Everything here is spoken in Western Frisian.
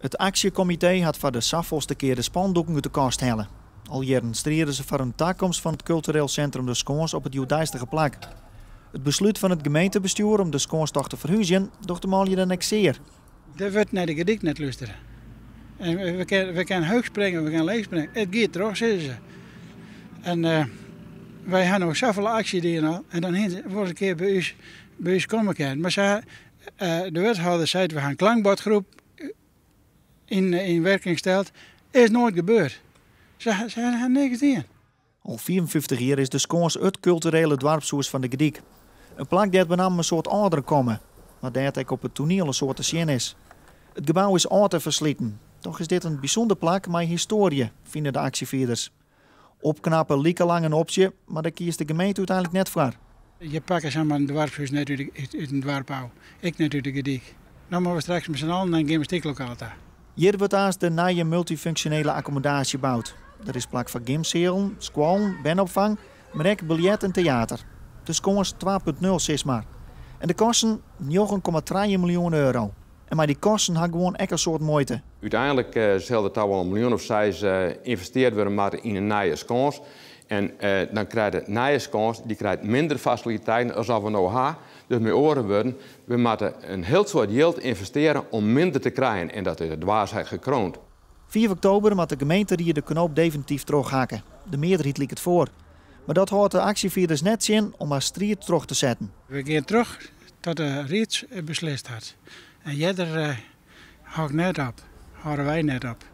It aksjekomitee hat foar de safolste kear de spandoeken út de kast helle. Al jierren stride se foar in takomst fan it kultureel sintrum De Skâns op it hjoeddeistige plak. It beslút fan it gemeentebestjoer om De Skâns toch te ferhúzjen, docht de manlju dan ek sear. Der wurdt nei de Gordyk net lústere. En we kinne heech springe, we kinne leech springe. It giet troch, sizze se. En wy ha no safolle aksje dien al en dan hiene se wolris in kear by ús, by ús komme kinnen. Mar se, de wethâlder seit we ha in klankbordgroep yn werking steld. Is noait gebeurd. Se ha niks dien. Al 55 jier is De Skâns it kulturele doarpshûs fan De Gordyk. In plak dêr't benammen in soad âlderen komme, mar dêr't ek op it toaniel in soad te sjen is. It gebou is âld en fersliten. Toch is dit in bysûnder plak mei histoarje, fine de aksjefierders. Opknappe like lang in opsje, mar dêr kiest de gemeente úteinlik net foar. Je pakke samar in doarpshûs net út in doarp ôf, ek net út de Gordyk. No moatte we straks mei syn allen nei in gymnastyklokaal ta. Hjir wurdt aanst de nije multyfunksjonele akkommodaasje boud. Der is plak foar gymsealen, skoallen, berneopfang, mar ek biljert en teater. De Skâns 2.0 sis mar. En de kosten? 9,3 miljoen euro. En mei dy kosten ha guon ek in soad muoite. Úteinlik sil der ta wol in miljoen of seis ynvesteard wurde moatte yn in nije Skâns. En dan krijt de nije Skâns dy krijt minder fasiliteiten as we no ha. Dus mei oare wurden, we moatte in hiel soad jild ynvestearje om minder te krijen. En dat is de dwaasheid gekroond. 5 oktober moat de gemeenteried de knoop definityf trochhakke. De mearderheid liket foar. Mar dat hâldt de aksjefierders net tsjin om har striid troch te setten. We gean troch tot de ried beslist hat. En earder hâld ik net op, hâlde wy net op.